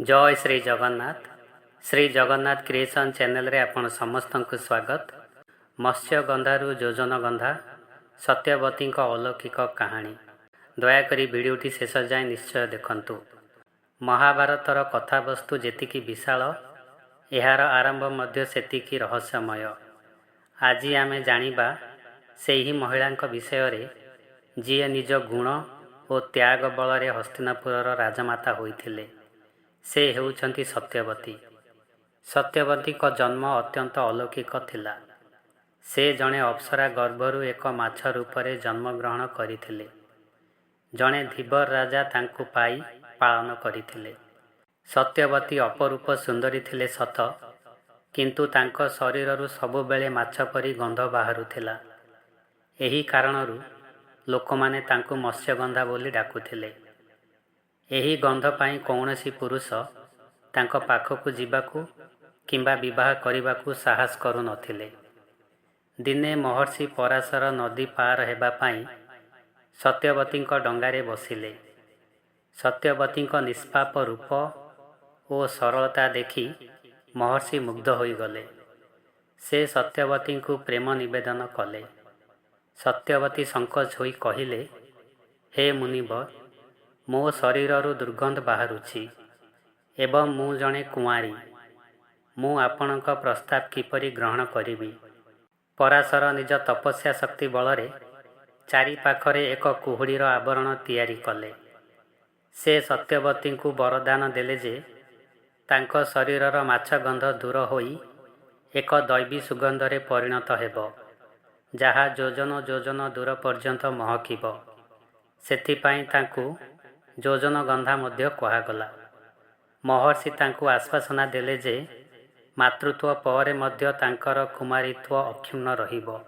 ଜୟ Shri Jagannath. Shri Jagannath creation ଚ୍ୟାନେଲରେ ଆପଣ ସମସ୍ତଙ୍କୁ ସ୍ୱାଗତ। ମତ୍ସ୍ୟଗନ୍ଧାରୁ ଯୋଜନଗନ୍ଧା, ସତ୍ୟବତୀଙ୍କ ଅଲୌକିକ କାହାଣୀ। ଦୟାକରି ଭିଡ଼ିଓଟି ଶେଷ ଯାଏଁ ନିଶ୍ଚୟ ଦେଖନ୍ତୁ। ମହାଭାରତର କଥାବସ୍ତୁ ଯେତିକି ବିଶାଳ, ଏହାର ଆରମ୍ଭ ମଧ୍ୟ ସେତିକି ରହସ୍ୟମୟ। ଆଜି ଆମେ ଜାଣିବା ସେହି ମହିଳାଙ୍କ ବିଷୟରେ, ଯିଏ ନିଜ ଗୁଣ ଓ ତ୍ୟାଗ ବଳରେ ହସ୍ତିନାପୁରର ରାଜମାତା ହୋଇଥିଲେ। ସେ ହେଉଛନ୍ତି ସତ୍ୟବତୀ। ସତ୍ୟବତୀଙ୍କ ଜନ୍ମ ଅତ୍ୟନ୍ତ ଅଲୌକିକ ଥିଲା। ସେ ଜଣେ ଅପ୍ସରା ଗର୍ଭରୁ ଏକ ମାଛ ରୂପରେ ଜନ୍ମଗ୍ରହଣ କରିଥିଲେ। ଜଣେ ଧୀବର ରାଜା ତାଙ୍କୁ ପାଇ ପାଳନ କରିଥିଲେ। ସତ୍ୟବତୀ ଅପରୂପ ସୁନ୍ଦରୀ ଥିଲେ ସତ, କିନ୍ତୁ ତାଙ୍କ ଶରୀରରୁ ସବୁବେଳେ ମାଛ ପରି ଗନ୍ଧ ବାହାରୁଥିଲା। ଏହି କାରଣରୁ ଲୋକମାନେ ତାଙ୍କୁ ମତ୍ସ୍ୟଗନ୍ଧା ବୋଲି ଡାକୁଥିଲେ। ଏହି ଗନ୍ଧ ପାଇଁ କୌଣସି ପୁରୁଷ ତାଙ୍କ ପାଖକୁ ଯିବାକୁ କିମ୍ବା ବିବାହ କରିବାକୁ ସାହସ କରୁନଥିଲେ। ଦିନେ ମହର୍ଷି ପରାଶର ନଦୀ ପାର ହେବା ପାଇଁ ସତ୍ୟବତୀଙ୍କ ଡଙ୍ଗାରେ ବସିଲେ। ସତ୍ୟବତୀଙ୍କ ନିଷ୍ପାପ ରୂପ ଓ ସରଳତା ଦେଖି ମହର୍ଷି ମୁଗ୍ଧ ହୋଇଗଲେ। ସେ ସତ୍ୟବତୀଙ୍କୁ ପ୍ରେମ ନିବେଦନ କଲେ। ସତ୍ୟବତୀ ସଙ୍କୋଚ ହୋଇ କହିଲେ, "ହେ ମୁନିବର, ମୋ ଶରୀରରୁ ଦୁର୍ଗନ୍ଧ ବାହାରୁଛି ଏବଂ ମୁଁ ଜଣେ କୁଆଁରୀ। ମୁଁ ଆପଣଙ୍କ ପ୍ରସ୍ତାବ କିପରି ଗ୍ରହଣ କରିବି?" ପରାଶର ନିଜ ତପସ୍ୟା ଶକ୍ତି ବଳରେ ଚାରିପାଖରେ ଏକ କୁହୁଡ଼ିର ଆବରଣ ତିଆରି କଲେ। ସେ ସତ୍ୟବତୀଙ୍କୁ ବରଦାନ ଦେଲେ ଯେ ତାଙ୍କ ଶରୀରର ମାଛଗନ୍ଧ ଦୂର ହୋଇ ଏକ ଦୈବୀ ସୁଗନ୍ଧରେ ପରିଣତ ହେବ, ଯାହା ଯୋଜନ ଯୋଜନ ଦୂର ପର୍ଯ୍ୟନ୍ତ ମହକିବ। ସେଥିପାଇଁ ତାଙ୍କୁ ଯୋଜନଗନ୍ଧା ମଧ୍ୟ କୁହାଗଲା। ମହର୍ଷି ତାଙ୍କୁ ଆଶ୍ୱାସନା ଦେଲେ ଯେ ମାତୃତ୍ୱ ପରେ ମଧ୍ୟ ତାଙ୍କର କୁମାରୀତ୍ୱ ଅକ୍ଷୁଣ୍ଣ ରହିବ।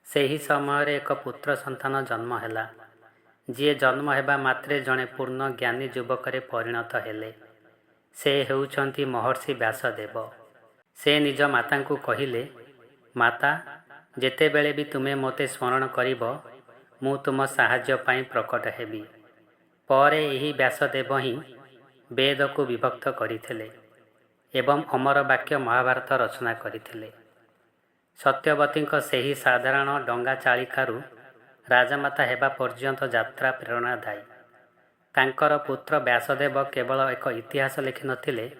ସେହି ସମୟରେ ଏକ ପୁତ୍ର ସନ୍ତାନ ଜନ୍ମ ହେଲା, ଯିଏ ଜନ୍ମ ହେବା ମାତ୍ରେ ଜଣେ ପୂର୍ଣ୍ଣ ଜ୍ଞାନୀ ଯୁବକରେ ପରିଣତ ହେଲେ। ସେ ହେଉଛନ୍ତି ମହର୍ଷି ବ୍ୟାସଦେବ। ସେ ନିଜ ମାତାଙ୍କୁ କହିଲେ, "ମାତା, ଯେତେବେଳେ ବି ତୁମେ ମୋତେ ସ୍ମରଣ କରିବ, ମୁଁ ତୁମ ସାହାଯ୍ୟ ପାଇଁ ପ୍ରକଟ ହେବି।" ପରେ ଏହି ବ୍ୟାସଦେବ ହିଁ ବେଦକୁ ବିଭକ୍ତ କରିଥିଲେ ଏବଂ ଅମର ବାକ୍ୟ ମହାଭାରତ ରଚନା କରିଥିଲେ। ସତ୍ୟବତୀଙ୍କ ସେହି ସାଧାରଣ ଡଙ୍ଗା ଚାଳିକାରୁ ରାଜମାତା ହେବା ପର୍ଯ୍ୟନ୍ତ ଯାତ୍ରା ପ୍ରେରଣାଦାୟୀ। ତାଙ୍କର ପୁତ୍ର ବ୍ୟାସଦେବ କେବଳ ଏକ ଇତିହାସ ଲେଖିନଥିଲେ,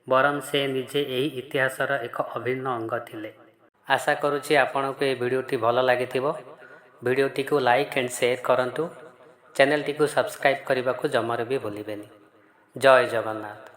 ବରଂ ସେ ନିଜେ ଏହି ଇତିହାସର ଏକ ଅଭିନ୍ନ ଅଙ୍ଗ ଥିଲେ। ଆଶା କରୁଛି ଆପଣଙ୍କୁ ଏହି ଭିଡ଼ିଓଟି ଭଲ ଲାଗିଥିବ। ଭିଡ଼ିଓଟିକୁ ଲାଇକ୍ ଆଣ୍ଡ ସେୟାର କରନ୍ତୁ। ଚ୍ୟାନେଲଟିକୁ ସବସ୍କ୍ରାଇବ୍ କରିବାକୁ ଜମାରୁ ବି ଭୁଲିବେନି। ଜୟ ଜଗନ୍ନାଥ।